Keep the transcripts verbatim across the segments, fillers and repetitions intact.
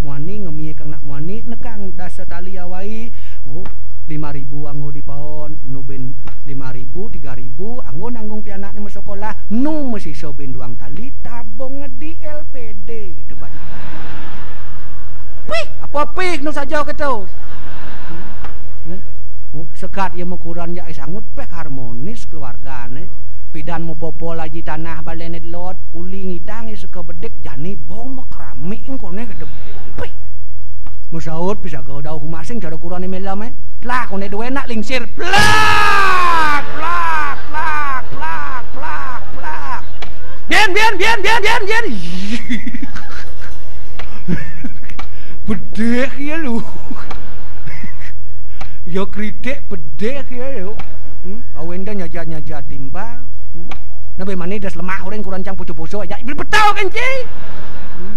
muani, ngemi kang nak muani, nekang dasa tali awai. Oh, lima ribu anggo dipaon, nu ben lima ribu, tiga ribu, anggo nanggung pianakne masekolah, nu masisa ben duang tali, tabung di L P D, gitu, Bang. Pih, apa pih, nu saja gitu. Hmm? Hmm? Oh, sekat ia makuran jak sangut, peh harmonis keluargane. Pidan mau popol aji tanah balene lot, uli ngidang ia seka bedik, jani bau makrami engkone gedep. Pih. Masaut pisaga dau kumasing cara kurane melem, eh. Lah, kone duwe nak lingsir. Plak, plak, plak, plak, plak, plak. Bien, bien, bien, bien, bien, bien. Bedik ia lu. Ya kritik bedik ia lu. Hmm? Awenda nyajat-nyajat timbal. Hmm? Nabe mani das lemah orang kurang cang pucu-pucu aja. Ibil betau kan, Ci? Hmm?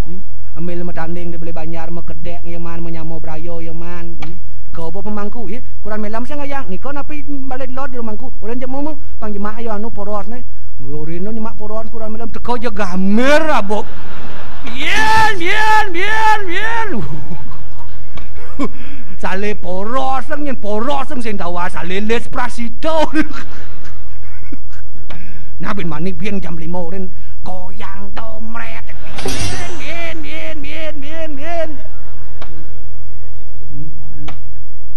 Hmm? Ambil matanding dibeli banjar, makedek, ya man, manyamo brayo, ya man. Hmm? Kau apa pemangku, ya? Kurang melam saya ngayang. Niko napi balik lot di rumahku. Orang jemu mu, pang jemak ayo anu poros ne. Urino nyemak poros kurang melam. Teko aja gamer, abok. Bien, bien, bien, bien. Sale poros, nyen poros, sing tawa, sale les prasito. Nah, bin mani, bin jam lima urin, koyang domret. Bin, bin, bin, bin, bin, bin.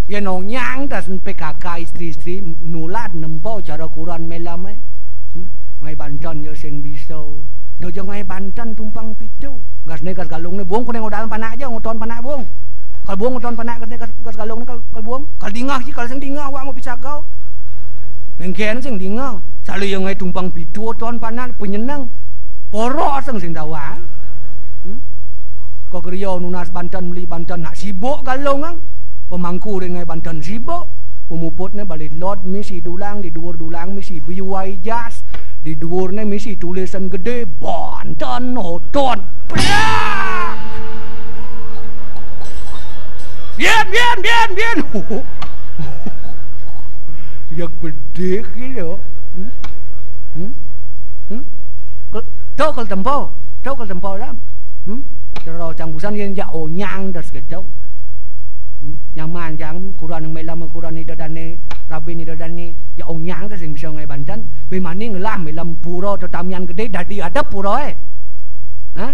Ya, nonyang, tas P K K istri-istri, nulad, nempo, cara kuran melame. Hmm? Ngai banten, ya, sing bisa. Dojo ngai banten, tumpang pitu. Gas ne, gas galung ne, bung, kuning odal panak aja, nguton panak, bung. Kal bung, nguton panak, gas ne, gas, gas galung ne, kal, kal bung. Kal dingah, sih, kal sing dingah, awak mau pisagau. Mengken sing dingah. Sale yang ngai tumpang pitu, ton panak, penyenang. Poros sing, sing dawa. Hmm? Kok gerio nunas banten, beli banten, nak sibuk galung, ang. Pemangku ring ngai banten sibuk. Pemuputne balik lot, misi dulang, di duur dulang, misi biwai jas. Di duurne misi tulisan gede, banten, oton. Bian, bian, bian, bian. Ya gede gitu. Hmm? Hmm? Hmm? Ke-, tau kal tempo, tau kal tempo lah. Hmm? Cara cang busan yang jak onyang das gitu. Hmm? Nyaman jang, kuran yang melam, kuran ni dadane, rabi ni dadane, jak onyang das yang bisa ngai banten. Bimani ngelah melam pura tetamian gede, dadi adep pura, eh. Hah?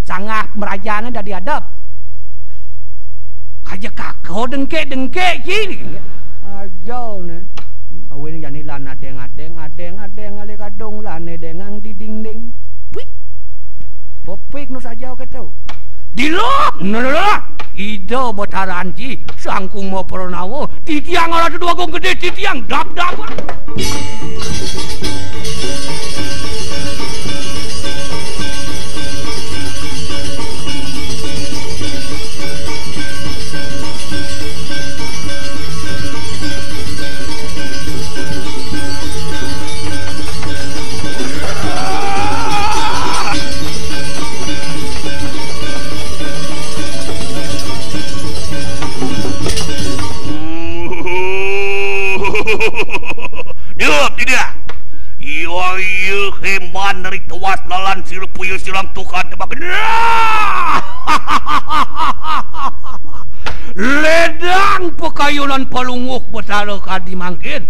Sangah merajane dadi adep. Kaja kako dengkek-dengkek, ji. Aja ne. Awen jani lan adeng-adeng, adeng-adeng, ale kadung lane dengang di dinding. Pik. Pepik nu saja ketu. Dilok, nelalah. Ida betaran ji, sangkung mau pernawa. Titiang ala tu dua gong gede, titiang dap-dap. Diam, tidak. Iya, iya, heman dari tuas lalan sirupuyu silang tukad tebak. Ledang pekayunan Palungguh Betara kadi mangkin.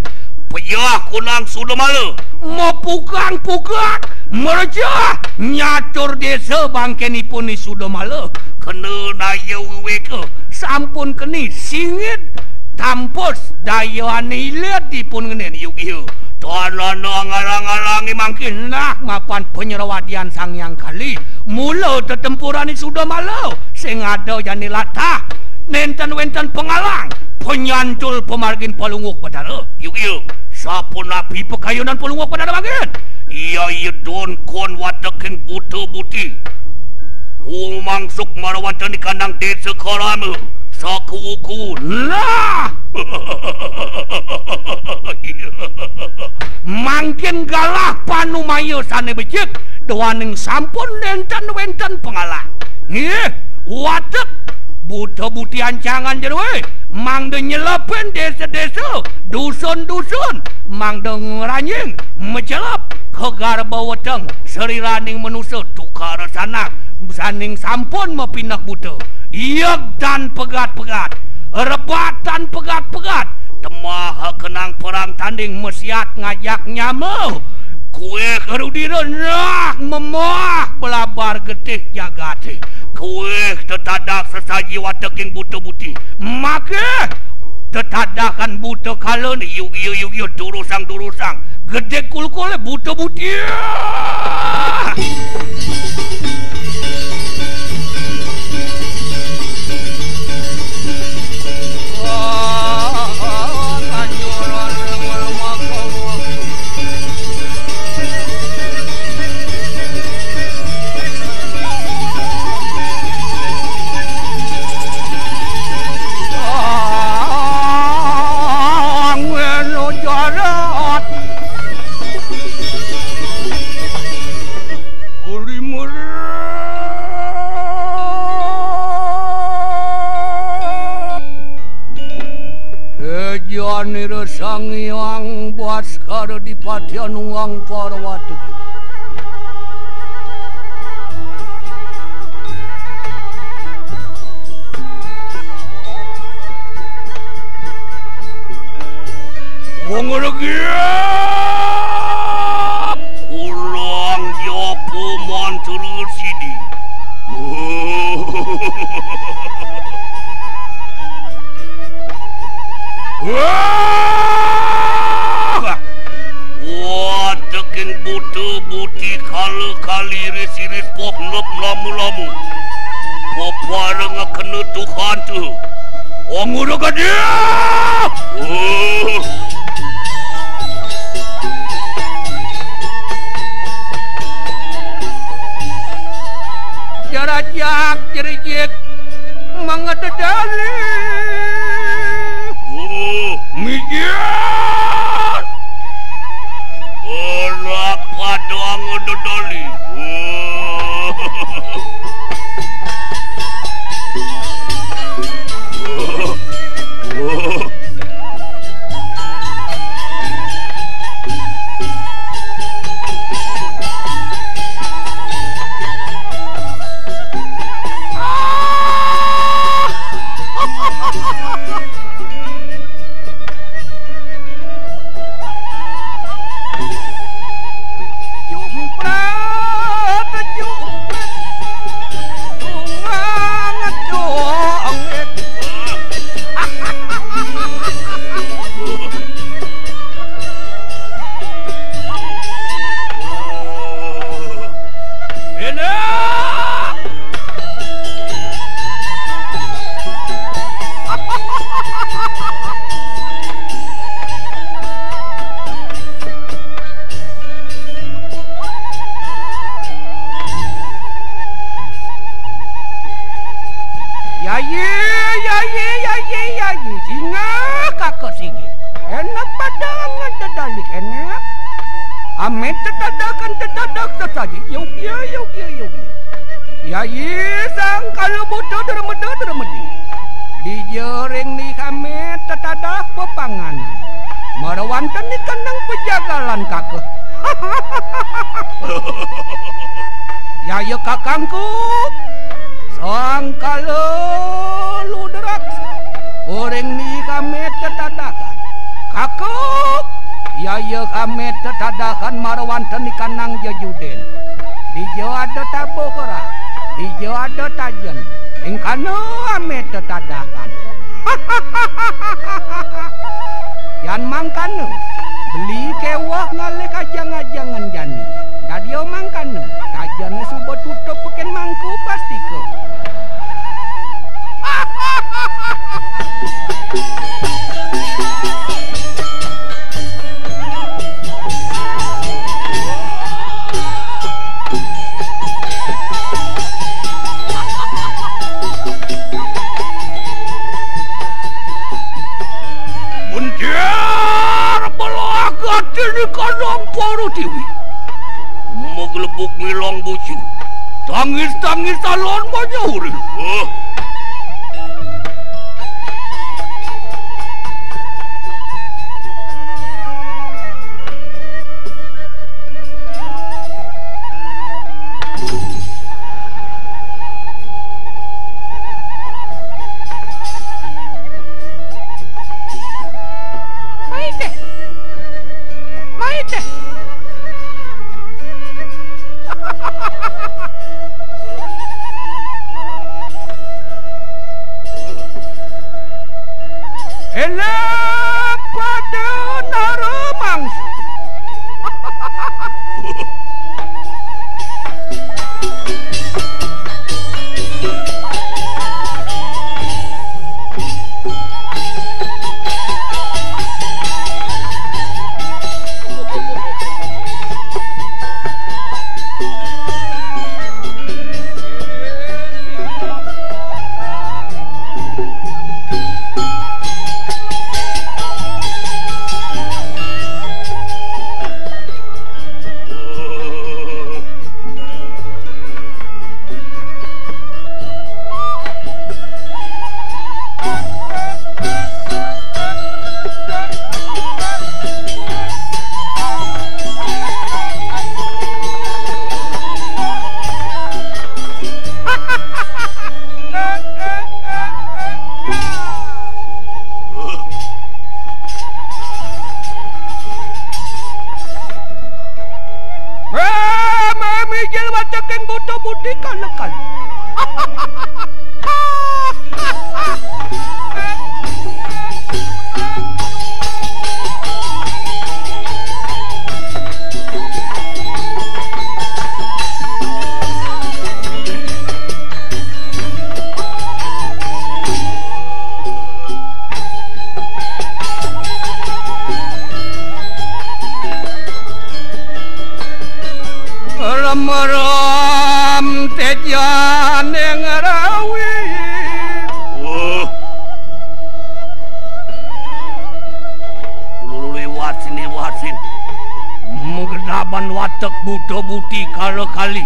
Peyah kunang Sudamala. Mepukang-pukang, merejah, nyatur desa bangkenipun ni Sudamala. Kena daya wiwika, sampun keni singit, tampus, daya ane ilit dipun ngenen yugia. Tan ana ngalang-alangi mangkin nah mapan panyrawadian Sang Hyang Kali. Mula tetempuran ni Sudamala, sing ada jani latah, nenten wenten pengalang, penyantul pamargin Palungguh Betara. Yugia, sapunapi pakayunan Palungguh Betara mangkin? Iya, iya don kon wateking buta buti. Umangsuk marawanten di kandang desa Karama, sakuku. Nah! Mangkin galah panumaya sane becik, duaning sampun nenten wenten pengalang. Nggih, watek buta buti ancangan jero, eh. Mangda nyelepin desa-desa, dusun-dusun, mangda ngranjing, mecelep. Ka garba weteng, sariraning manusa tukara sanak, saning sampun mapineh buta. Ieg tan pegat-pegat, rebat tan pegat-pegat, temah kenang perang tanding mesiat ngajak nyama. Kuih rudira nah memah belabar getih jagate. Kuih tetadak sesaji wateking buta buti. Makeh tetadakan buta kala ni yug iya yug iya turusang turusang. Gedeg kulkule buta buti. Angin jarat. Uri meret. Tejanira Sang Hyang Baskara Dipati Anuang Parwati. Wong regiap ulang japa mantra sidi. Wah! Watekin buta buti kala kali iris-iris pok lep lamu-lamu. Pepareng kena Tuhan tu. Wong udah gede. Uh. Jarajak, jerejek, mangededali. Uh, mijit. Ora padang dedali. Uh. Uh. Uh. Jumpret, jumpret, bunga ngejongit. Enak. Yayi, yayi, yayi, yayi. Singa kaka singi. Enak padang dedali enak. Amit tetadakan tetadak tesaji. Yuk ya, yuk ya, yuk ya. Yayi sang kala buta dermeda dermedi. Dija ring ni amit tetadak pepanganan. Marawanten ni keneng pejagalan kaka. Yaya kakangku, sangkala luderak, uring ni kami tetadakan. Kakuk, yaya kami tetadakan marawanten ikanang jejuden. Dija ada tabuh kerah, dija ada tajen, ingkana kami tetadakan. Yan mangkana, beli kewah ngalih ajang-ajangan jani. Dadia mangkana, tajane suba tutup peken mangku pastika. Mundur belah gati ni kadang para tiwi. Maglebuk milang bucu. Tangis-tangis alon banyak urip. Huh. Elah pada nara mangsa. Wah, mamijil wateking buta budi kalekan. Remeram tejaning rawi. Wah. Ululu liwat sini, liwat sin. Magedaban watek buta buti kala kali.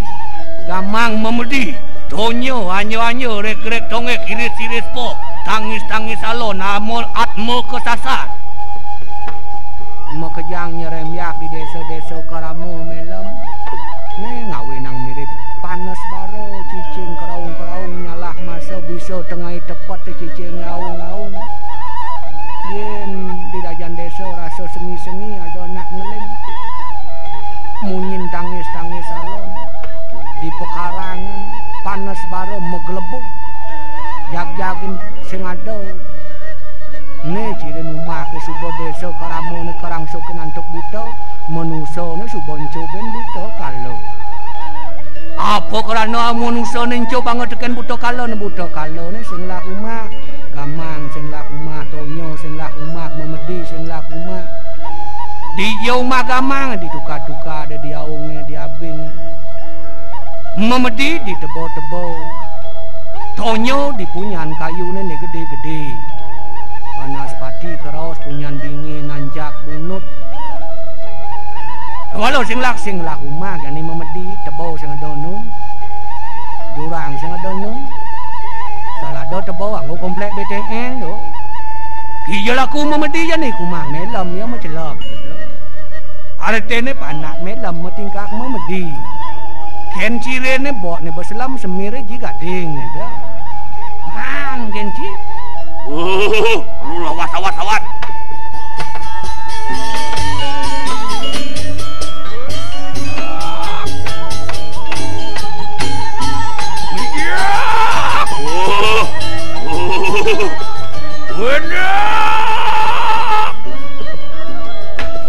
Gamang mamedi. Donya anya-anya, rek-rek tongek, iris-iris po, tangis-tangis alon, amol atma kasasar. Makejang nyerembiak di desa-desa karama melem. Né ngawinang mirip panes bara, cicing keraung-keraung nyalah masa bisa tengai tepet cicing ngaung-ngaung. Yén di dajan desa rasa sengi-sengi ada anak ngeling. Munyin tangis-tangis alon. Di pekarangan, panes bara maglebug. Jagjagin sing ada. Né cirin umah ké suba desa karamané karangsukin antuk buta, manusané suba encup bén buta kala. Apa krana manusané encup banget tekén buta kala, né buta kalané sing ngelah umah, gamang sing ngelah umah, tonya sing ngelah umah, memedi sing ngelah umah. Dija umah gamang, di tukad-tukad, di aungé, di abingé. Memedi di teba-teba. Tonya di punyan kayuné né gedé-gedé. Banaspati keraos punyan bingé nancak bunut. Wala sing ngelah, sing ngelah umah jani memedi, teba sing ada nu. Jurang sing ada nu. Salah ada teba anggo komplek B T N tu. Kija laku memedi jani kumah melem ya macelep. Artiné panak melem matingkak memedi. Kén ciriné bokné beselem semiré ji gading, gitu. Mang, kén ci. Uh, lu lawas, lawas, lawas. Iya. Uh, uh, bener.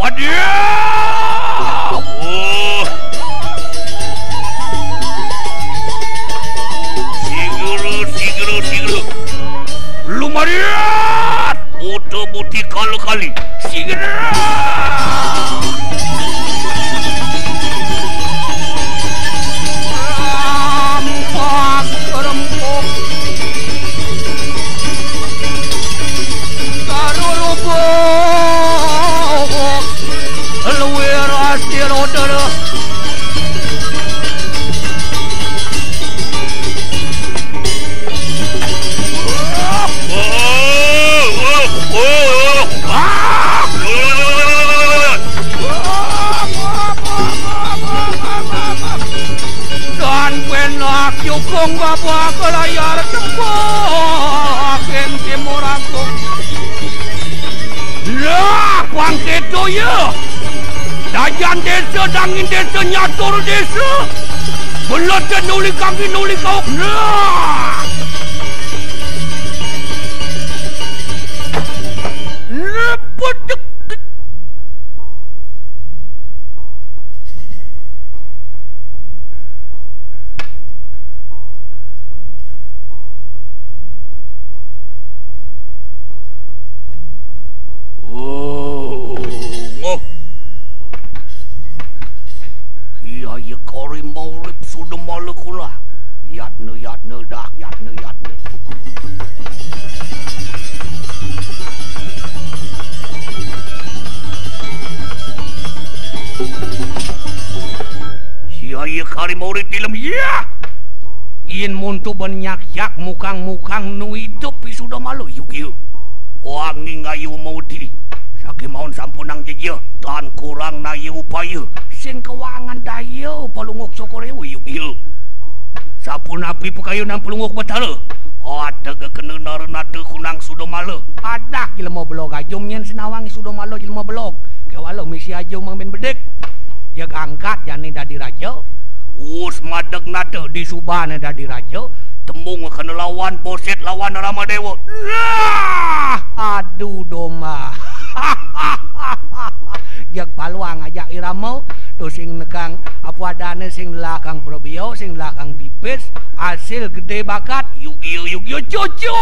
Waduh! Oh. Siguru, siguru, siguru. Lumariat! Buta buti kala kali. Siguru! Rampak rempuk. Karo rubuh luwir asira dara. Dan penak jukung baba ke layar tembok ing timur aku. Lah, pang kéto ya. Dajan désa, dangin désa, nyatur désa. Lada nuli kangge nuli kauk. Nah. Lepedek. Oh, ngoh. Iya, iya, kari maurip suda mala kula. Yatna, yatna, dah, yatna, yatna. Sia iya kari maurip tilem, iya. Yen monto ban nyakyak mukang-mukang nu idup i suda mala, yuk iya. Wanging ayu maudi. Sakémaon sampunang jeja, tan kurang naya upaya. Sing kawangan daya palungguh Cokor I Déwa, yuk iya. Sapunapi pakayunan Palungguh Batara? Ada gekena nara nata kunang suda mala. Adah jelema belog aja, yén sinawang suda mala jelema belog. Kéwala misi aja mambén bedik. Ya angkat jani dadi raja. Wus madeg nata disubané dadi raja. Tembung kena lawan Boset lawan Ramadéwa. Nah, adu domba. Jeg paluang ajak irama, to sing nekang apa adané, sing lakang probio, sing lakang pipis, asil gedé bakat, yuk iya, yuk iya, cucu.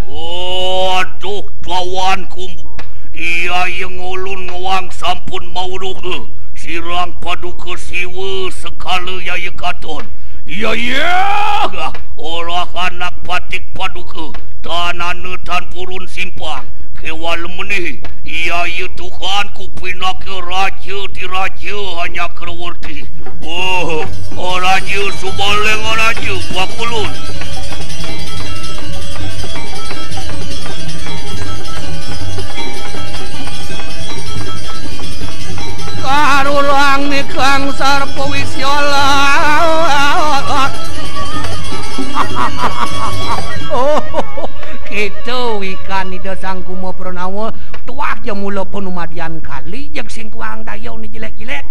Waduh, lawanku. Iya, iya, ngulun ngwang sampun mauruh. Sirang paduka Siwa sekala yaya katon. Iya, iya. Orah anak patik paduka. Tanana tan purun simpang. Kéwala meni. Iya, iya, Tuhanku pinaka raja diraja hanya kerwerti. Oh, oh, raja Subaling, oh, raja Bakulun. Karurang nikang sarpawisya. Oh, kéto wikan Ida Sang Kuma Pranawa, tuah ja mula panumadian kali, jeg sing kuang daya né jelék-jelék.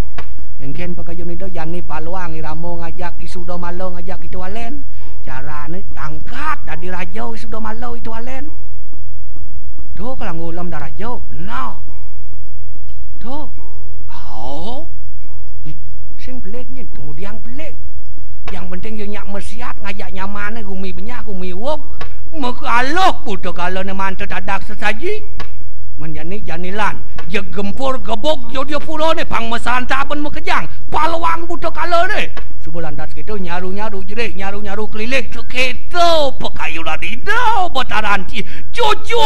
Engkén pakayun Ida, jani paluang irama ngajak I Sudamala, ngajak I Tualén. Carané angkat dadi raja I Sudamala, I Tualén. Tuh, kalanggulam daraja, benar. Tuh. Oh. Ih, sing pelik nyén, tunggu diang pelik. Yang penting ya nyak mesiat, ngajak nyamané gumi benyah, gumi iwuk. Maka aluh buta kalané mantet adak sesaji. Men jani janilan, jeg gempur gebug Jodhipurané pang masantapan makejang. Paluang buta kalané. Suba lantas kéto nyaru-nyaru jerit, nyaru-nyaru keliling, kéto pakayunan Ida Bataranti. Cucu!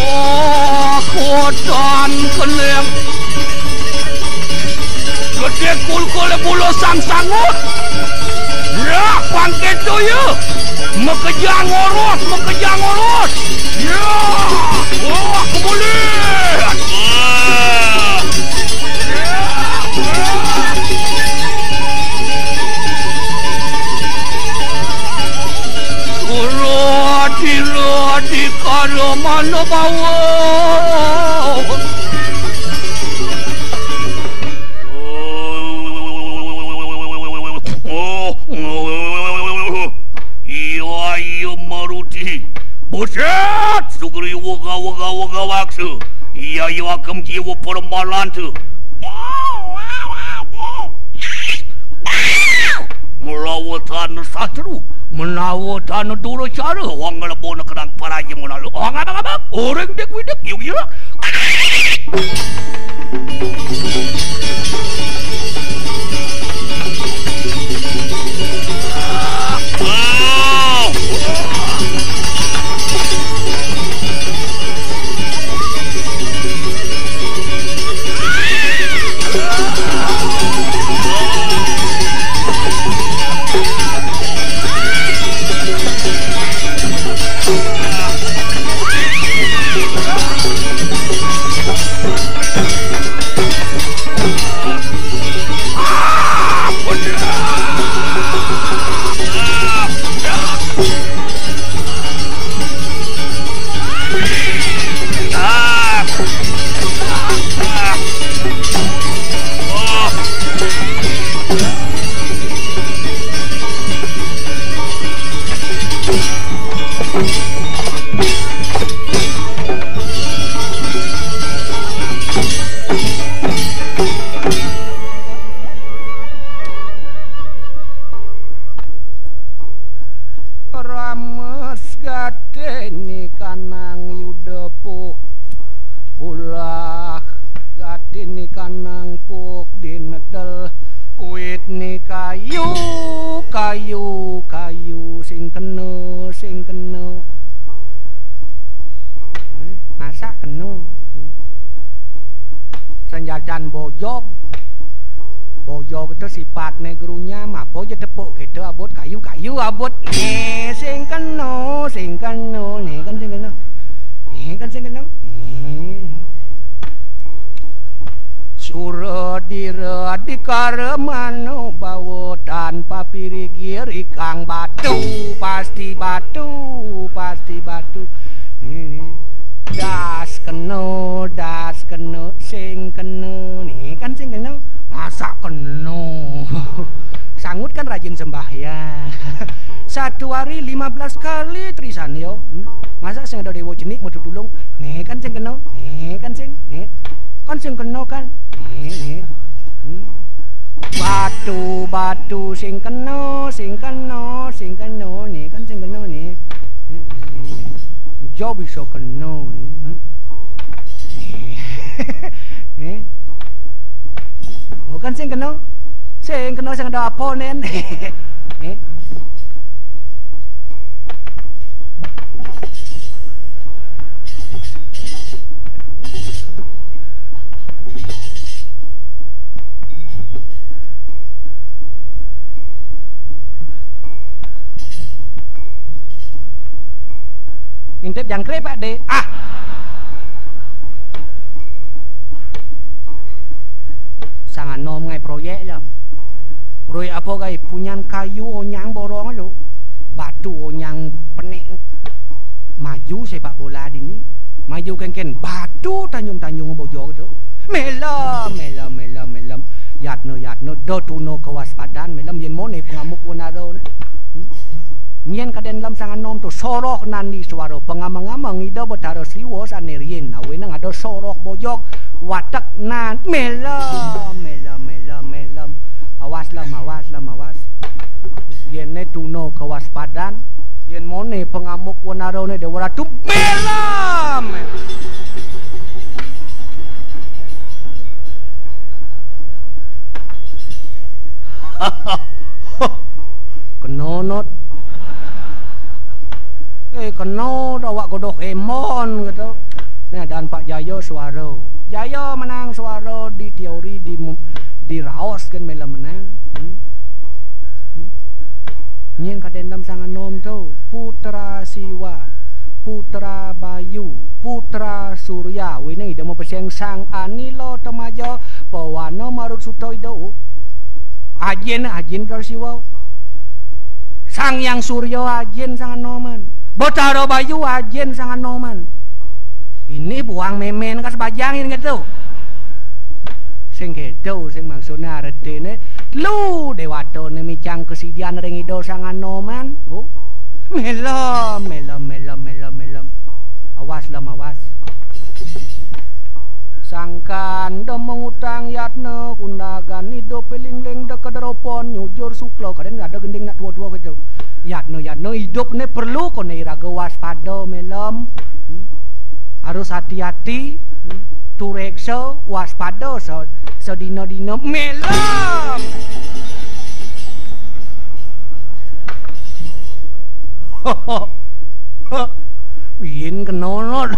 Oh, kodan kening. Gedé kulkul bulu sang sangut. Lah, pang kéto ya. Makejang urus, makejang urus. Ya. Wah, kemulian. Radi, radi, kada mana bawa. Iya, iya, Maruti. Buset! Sugriwa gawa, gawa, gawa, waksa. Iya, iya, akem jiwa permalan tu. Melawa tana satru, menawa tana duracara, wong ngelebona kenang paraja menalu. Wong abang-abang, orang dek widek, yuk, yuk. Dan bojog. Bojog to sifatné grunyam, apa ja tepuk kita abot kayu-kayu abot. Né sing kena, sing kena, né kan sing kena. Né kan sing kena. Né. Sura dira dikara manubawa tanpa pirigir ikang batu, pasti batu, pasti batu. Né, né. Das kena, das kena, sing kena. Né kan sing kena. Masa kena? Sangut kan rajin sembahyang. Satu hari lima belas kali trisandya. Hmm? Masa sing ada dewa cenik mau tulung? Né kan sing kena. Né kan sing. Né. Kan sing kena kan. Né, né. Hmm. Batu, batu, sing kena, sing kena, sing kena, né kan sing kena né. Né, né, né. Jo bisa kena né. Hmm. Né. Né. Oh, kan sing kena. Sing kena sing ada apa, Nen? Né. Ngintip jangkrik, Pak De. Ah. Sang anom ngai proyek jam. Proyek apa gai? Punyan kayu onyang borong lo. Batu onyang penek. Maju sepak bola dini. Maju kengken batu tanjung-tanjung bojo tu. Melem, melem, melem, melem. Yatna, yatna, da tuna kewaspadan, melem yen mone pengamuk wenara ne. Hmm? Nyen kaden lem sang anom tu soroh nandi suara pengamang-amang Ida Betara Siwa sane riyen. Aweneng ada soroh bojog watek nan melem, melem, melem, melem. Awas lem, awas lem, awas. Yen ne tuna kewaspadan, yen mone pengamuk wenara ne Dewa Ratu melem. Kenonot. Eh, kena dah awak godoh emon gitu. Nah, dan Pak Jaya suara. Jaya menang suara di teori di mu-, di raos kan mela menang. Hmm? Hmm? Nyen kadendam sang anom tu. Putra Siwa, Putra Bayu, Putra Surya. Wene ida mau peseng sang anila temaja pawana marut suta ida. Ajin, ajin Putra Siwa. Sang Yang Surya ajin sang anoman. Betara Bayu ajin sang anoman. Ini buang memen kas bajang ini gitu. Sing gitu, sing maksudnya artine lu dewata ne micang kesidian ring ida sang anoman. Oh. Melem, melem, melem, melem, melem. Awas lem, awas. Sangkan da mengutang yatna kundagan idup pilingling da kederopon nyujur sukla kaden ada gending nak tua-tua gitu. Yatna, yatna idup ne perlu kone iraga waspada melem. Hmm? Harus hati-hati, hmm? Tureksa, waspada se-, sedina-dina melem. Yen kena lot.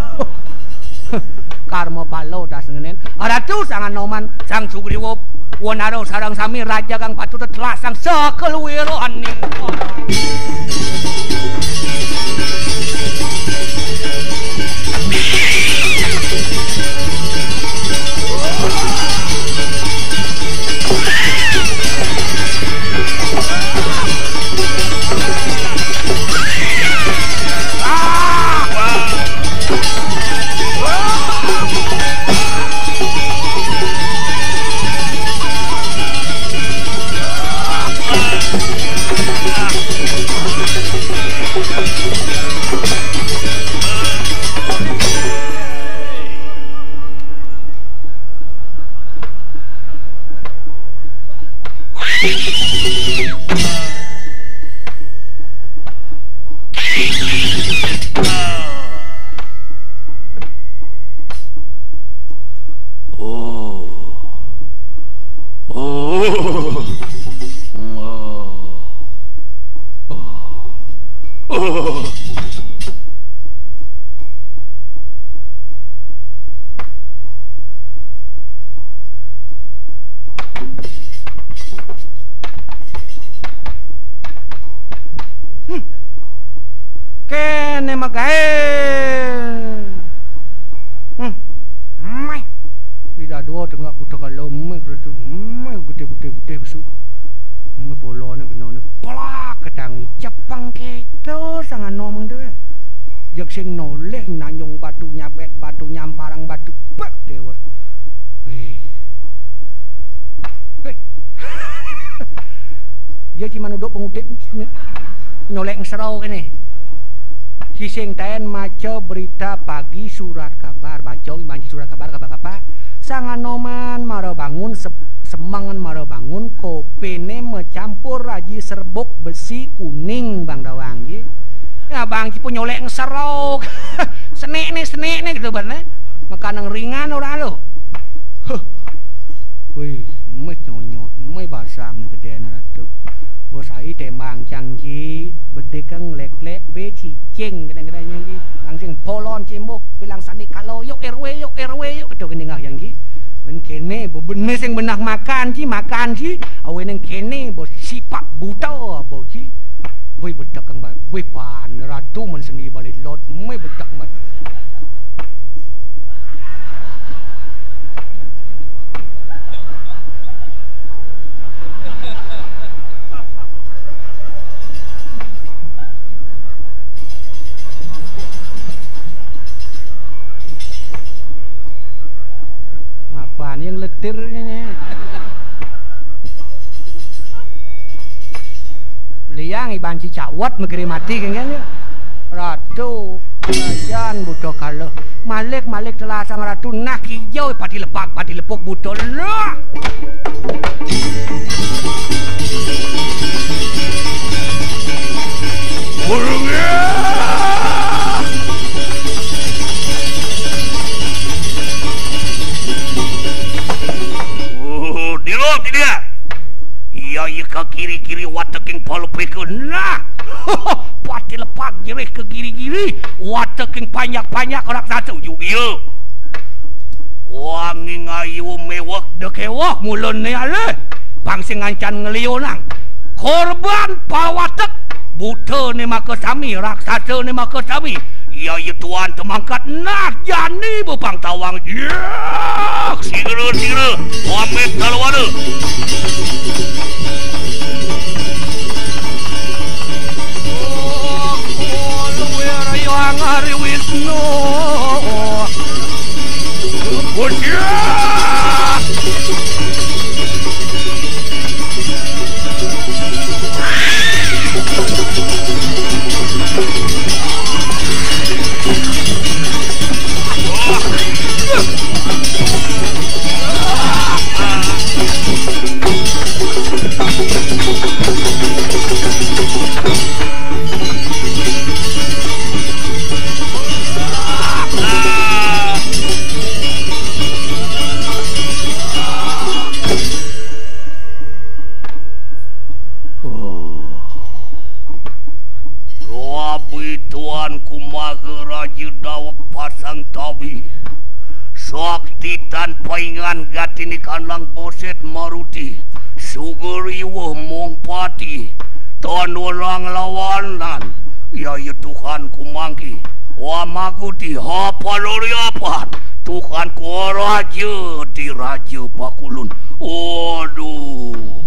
Karma bala das ngenen. Ratu sang Anoman, sang Sugriwa, Wanara sareng sami raja kang patut telasang sakeluwiraning. Hmm. Kéné magaé. Hmm. Méh. Ida dua tengah buta kala méh ratu. Méh gedé-gedé-gedé besu. Méh poloné kena né. Plak ketangi cepeng kéto sang anom tu. Jeg sing noléh nanjung batu nyabet batu nyamparang batu. Pek déwa. Wih. Wih. Ya, ci manuduk pengutip ny-, nyolek ngesero kéné. Ci sing taén maca berita pagi surat kabar, baca iman ci surat kabar, kabar apa? Sang Anoman mara bangun, se-, semengan mara bangun, kopiné macampur aji serbuk besi kuning bang dawang, ji. Ya, bang ci pun nyolek ngesero. Senek né, senek né, gitu, ban, eh. Makan yang ringan orang lo. Huh. Wih, mé nyonyot, mé basang gedé na ratu. Bos ai tembang cang ci, bedé keng lek-lek, bé cicing gedé-gedé nyang ci. Langsing polon cimbuh, bilang sandi kalo, yuk R W, yuk R W, yuk. Ketu gendingah cang ci. Wén kéné, bo bené sing benah makan ci, makan ci. Awé neng kéné, bo sipak buta, bo ci. Boi betek keng ba-, boi pan, ratu men sendi balik lot, mé betek keng ba-, Apaan yang letir ini? Liang iban cicawat megeri mati kengkeng ya. Ratu, kerajaan buta kalah. Malik, malik telah sang ratu, nah kijau pati lepak, pati lepuk buta lah. Burung ya. Oh, dilo, dilo. Iya, iya, ka kiri-kiri wateking pala peka. Nah, pati lepak jerih ke giri-giri, wateking panjak-panjak raksasa ujuk iya. Wangi ngayu mewek dekewah mulane aleh. Bang sing ngancan ngeliunang. Korban pawatek, buta ne maka sami, raksasa ne maka sami. Iya, iya, tuan temangkat nah jani bepang tawang. Yak, sigra, sigra, pamit kalawana. Oh, luwir yang Hari Wisnu. Bocah. Rabi Tuanku Maharaja Dawek Pasang Tabi, sakti tan paingan gatini kanang boset maruti, sugeriweh mongpati, tan orang lawanan, yaya Tuhanku mangki, wamaguti, hapalori apan, Tuhanku raja di raja pakulun. Waduh.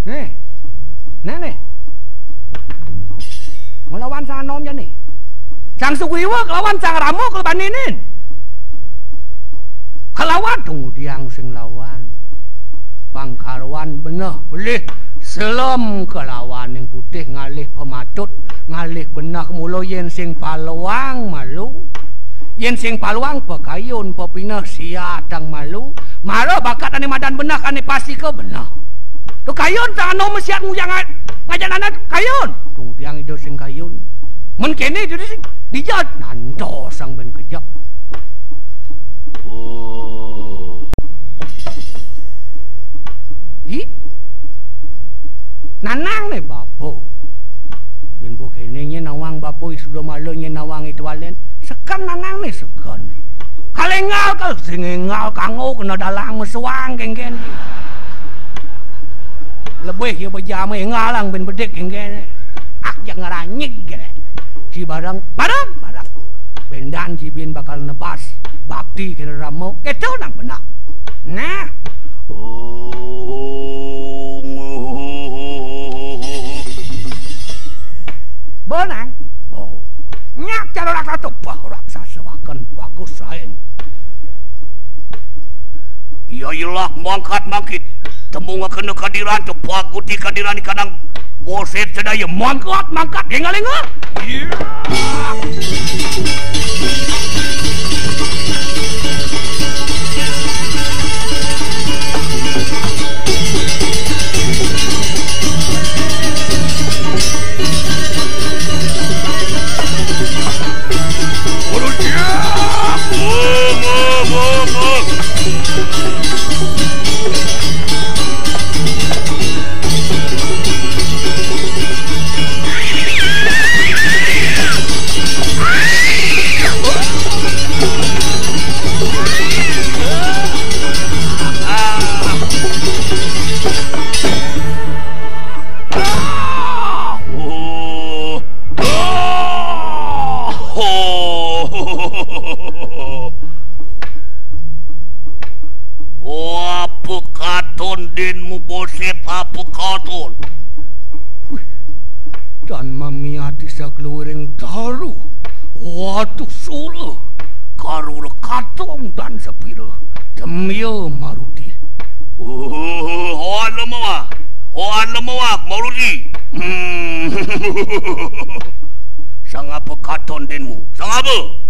Nih. Nah, nih. Ngelawan sang anom jani. Sang Sugriwa kelawan sang Rama kelebaninin. Kelawan tunggu diang sing lawan. Pangkaruan beneh pelih selem kelawan ning putih ngalih pematut, ngalih beneh mula yen sing paluang malu. Yen sing paluang pekayun pepineh siatang malu. Mara bakat ane madan beneh ane pastika beneh. Tu kayun tang anu mesiat ngujang nga-, ngajan anak kayun. Tunggu diang ida sing kayun. Men kene tu sing dijat nanda sang ben kejap. Oh. Hi? Nanang ne bapa. Yen buke Ini nyén nawang bapa Isuda Mala nyén nawang I Tualen. Sekeng nanang né sekeng. Kaléngal ka sing énggal kanggo kena dalang mesuang kéngkén. Lebih ya bejam énggalang bin bedik kéngkén. Ak jang ngaranyig kéné. Ci bareng, bareng, bareng. Bendan ci bin bakal nebas bakti kéné rama. Kéto nang benah. Nah. Benang. Oh. Nyak cara raksasa. Bah, raksasa akan bagus saén. Iya ilah mangkat mangkit. Temu ngakena kadiran, tepaguti kadiran ikanang boset sedaya. Mangkat, mangkat, énggal-énggal. Iya. Oh, apa katon dinmu, boset, apa katon? Wih, tan mamiati sakluwiring taru, watu sura, karura katong tan sapira, temya maruti. Oh, oh, lemawak, oh, lemawak, maruti. Hmm. Sangapa katon dinmu? Sangapa?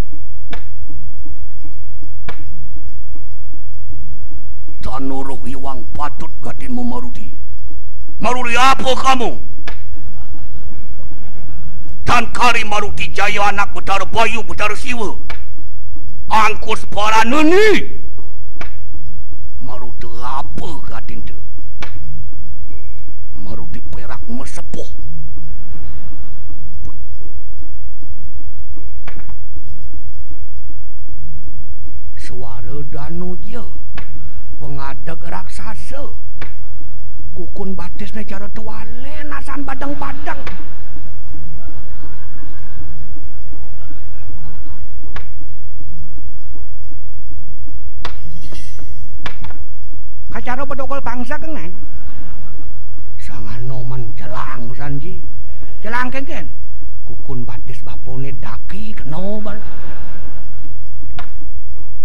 Tanuruh iwang patut gatinmu, Maruti. Maruti apa kamu? Tan kari Maruti Jaya anak Betara Bayu, Betara Siwa. Angkus paraneni. Maruti apa gatin tu? Maruti perak mesepuh. Suara danu ja, pengadeg raksasa, kukun batisné cara tualén, asan badeng-badeng. Kacara bedogol bangsa kengeng. Sang Anoman celang sanji. Celang kéngkén. Kukun batis bapané daki kena bal.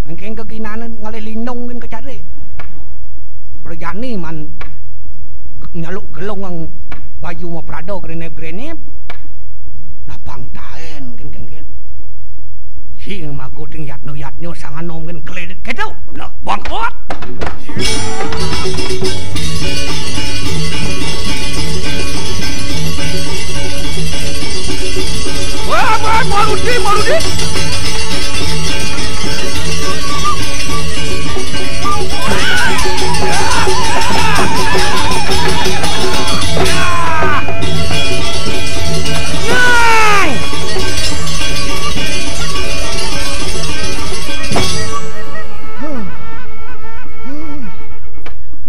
Engkén kekinané ngalih lindung gén kecari. Prajani man nyaluk gelung ang baju maprada grenep-grenep. Napang taén gén kéngkén. Sing maguting yatnu-yatnu sang Anoman gén kledit kéto. Nah, bangkot. Wah, wah, Marudi, Marudi.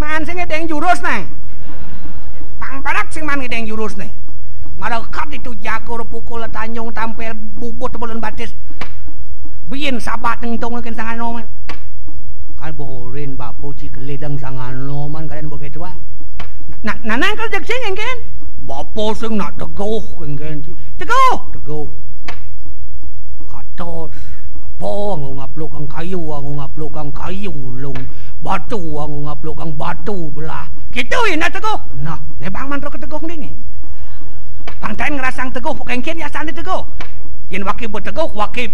Man sing ngedeng jurus né. Pang parak sing man ngedeng jurus né. Ngrekat ditu jagur pukul tanjung tampil bubut belun batis. Biin sabak tengtung ken sang Anoman. Kan borin bapu ci kelideng sang Anoman kalian begitu ah. Nah, nanang kerja sing engken. Bapu sing nak teguh engken. Teguh, teguh. Katos. Apa ngau ngaplukang kayu, ngau ngaplukang kayu lung. Batu, ngau ngaplukang batu belah. Kitu indah teguh. Nah, nebang mantra keteguh ni ni. Pang taén ngerasang teguh, bukan kén ya sandi teguh. Yén waki beteguh, waki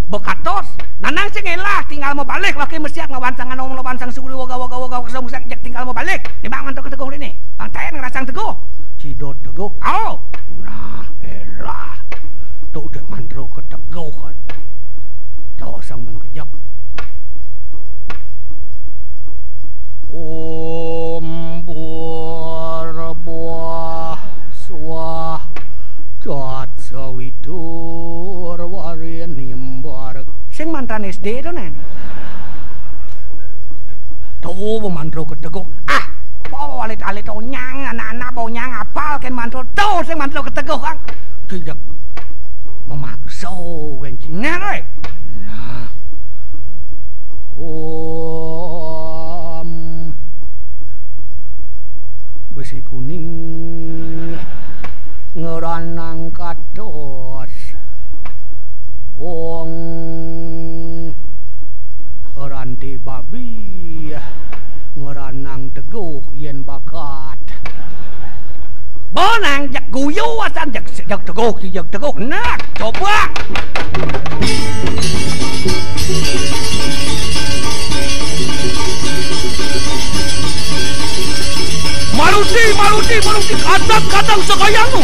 bekatos. Nanang sing elah, tinggal mabalik, waki mesiat nglawan sang Anoman, nglawan sang Sugriwa, gawa, gawa, gawa, kesong siat, tinggal mabalik. Nebang mantra keteguh ni ni. Pang taén ngerasang teguh. Cidot teguh. Au. Nah, elah. Tu dek mantra keteguh. Tosang mengkejap. Om Purba Swah. Cat Surwari nimbar. Sing mantan S D to, Nang. Tuh, mantra keteguk. Ah, alit-alit onyang, anak-anak bonyang apal kén mantra. Tuh, sing mantra keteguk, Kang. Kijek. Memaksa kén Cina, eh. Nah. Om. Besi kuning. Ngeranang kados. Wong ranti babi, ngeranang teguh yén bakat. Bonang jeg guyu asan jeg, jeg teguh, jeg teguh. Nah, coba. Maruti, Maruti, Maruti, kadang-kadang segayangmu.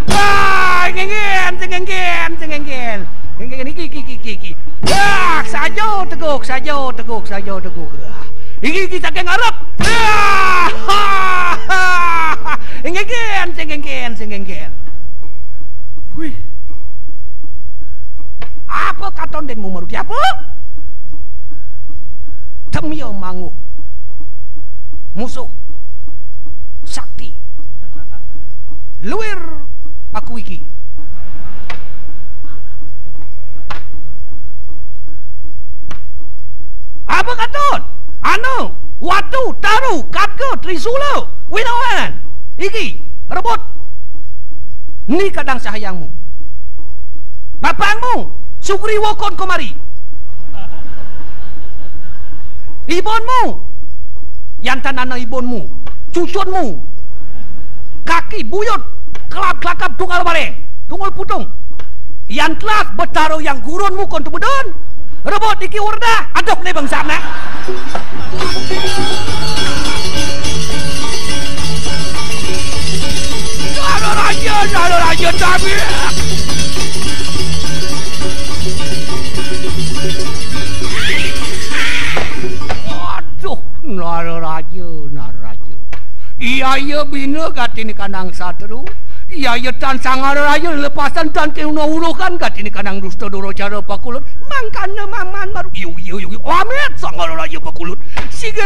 Ah, sing énggén, sing énggén, sing énggén. Sing énggén, iki, iki, iki, iki. Ah, saja teguk, saja teguk, saja teguk. Ah, iki, iki saking ngarep. Ah, sing énggén, sing énggén, sing énggén. Wih. Apa katon denmu, Maruti? Apa? Temia manguh. Musuh. Sakti. Luir aku iki. Apa katon? Anu, watu, taru, katka, trisula, wilawan. Iki, rebut. Ni kadang sahayangmu. Bapakmu, Sugriwa kon kemari. Ibunmu, yan tan ana ibunmu, cucunmu. Kaki buyut, kelap kelakap tunggal bareng, tunggal putung. Yan telas betara yang gurunmu kon tumedun. Rebut iki urdah, aduh né bangsat né. Nara raja, nara raja, tapi. Aduh, nara raja, nara raja. Iya, iya, bina gatiné kanang satru. Iya, iya, tan sangar raja lepasan tan tiuna urukan gatiné kanang dusta duracara pakulut. Mangkana maman maru. Yu, yu, yu, yu. Amit sangar raja pakulut. Siga.